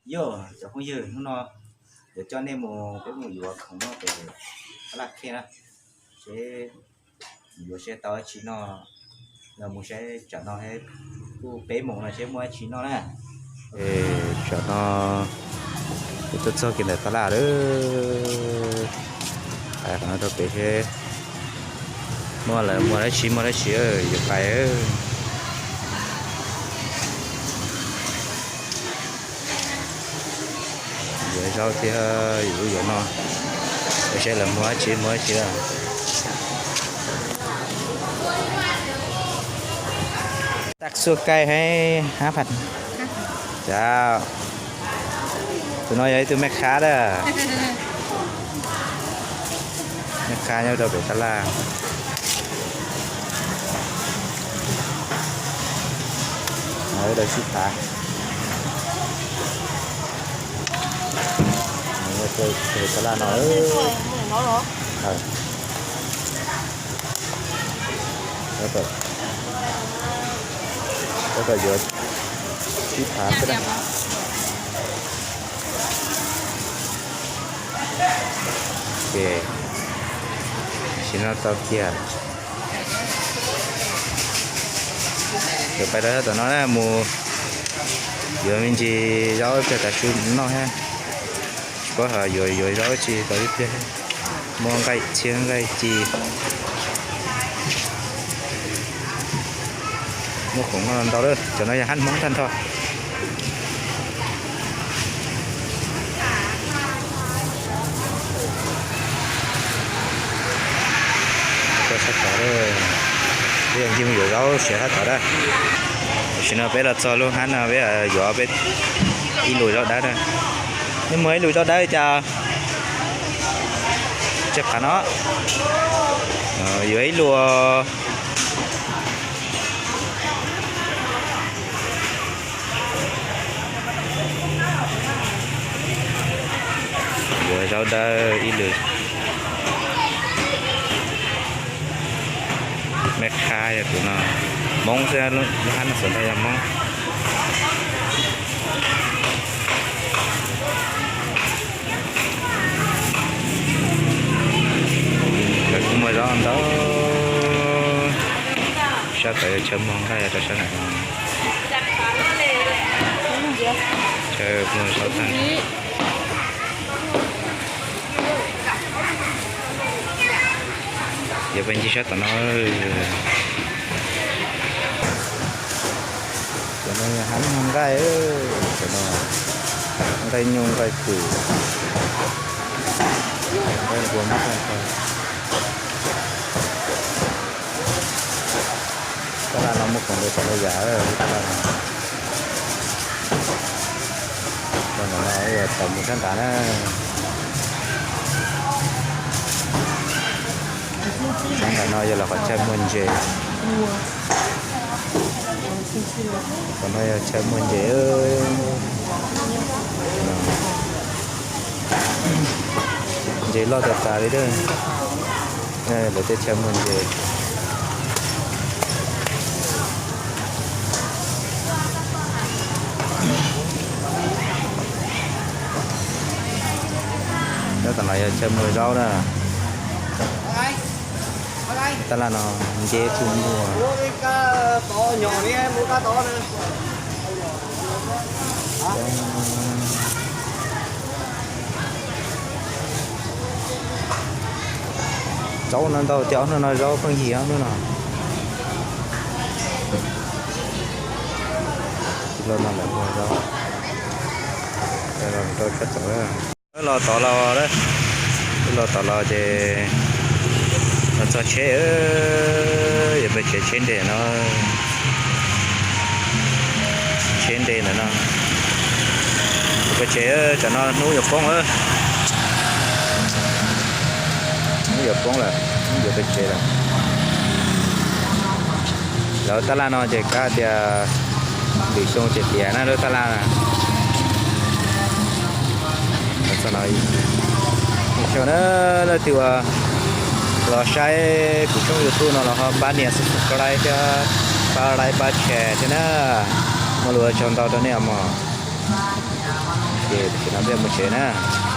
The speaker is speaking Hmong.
Yog cov phooj ywg, hnub no yuav coj nej mus, peb mus yuav khoom noj pem Tab Laj Khej na, seb yuav seb tau dab tsi noj, los mus saib tsam no kuj peb moos no seb muaj dab tsi noj na. Tsam no peb tuaj txog kiag ntawm Tab Laj lawm, qhov no rau pem seb muaj lawv muag dab tsi muag dab tsi yuav pais. Yuav zaub thiab yuav ub yuav no, saib lawv muag dab tsi muag dab tsi. Tag xua kai hab pha. Cas, tus no yog ib tug mej khab lawm. Mej khab nyob rau pem Tab Laj. Tab Laj no, Tab Laj no, tab tom yuav sib phav xwb na. Ces sim no tau kiag, yuav pais rau sab tom no na, mus yuav me ntsis zaub ib pliag tav su noj thiab. Tsis paub hais yuav yuav zaub tsi tau ib pliag, muaj nqaij txhiab nqaij ci. Muaj khoom noj ntau lawm, cov no yog hab Hmoob tag nrho. Sab tod, peb yuav ncig mus yuav zaub siav sab tod na. Tam sim no peb los txog lub hab no, peb yuav peb ib lus zaub dawb na. Nej muag ib lus zaub dawb cas? Tsis qab no, yuav ib lus. Yuav zaub dawb ib lus. Mej khab yog tus no, Hmoob xwb, lub hab no xav ntau yog Hmoob. Lawv kuj muag zaub ntau. Sab tod yog chaw muag nqaij rau sab no. Chaw muag zaub tag. Yuav pais ncig sab tom no. Cov no yog hab muag nqaij, cov no nqaij nyuj nqaij kwm, nqaij npua muab tag nrho. Tab laj no muaj khoom rau txhua yam, tab laj no. Los ntawm no yog thaum mus sab nrad na. Sab nrad no yog los qhov chaw muag ntses. Qhov no yog chaw muag ntses. Ntses loj tas tas li. Lawv tej chaw muag ntses. Nyob tom no yog chaw muag zaub na. Tab laj no nceb kuj muag. Zaub no ntau tiag, ob hnub no zaub pheej yig ob hnub no. Los no lawv muag zaub. Rau sab tod, los tod los, los tod los ces los txog tsheb, yuav pais tsev tsheb nres no. Tsheb nres ntawm no, yuav pais tsev, tam no hnub yuav poob. Hnub yuav poob lawm, hnub yuav pais tsev lawm. Lawv tab laj no ces kav tias lwm xyoo tseem tiav na lub tab laj na. Xyoo na, leej twg uas los saib kuv tshooj YouTube no los ho pab nias subscribe thiab pab like pab share thiab na. Muaj lus ua tsaug ntau rau nej os mog. Ces tam sim no peb mus tsev na.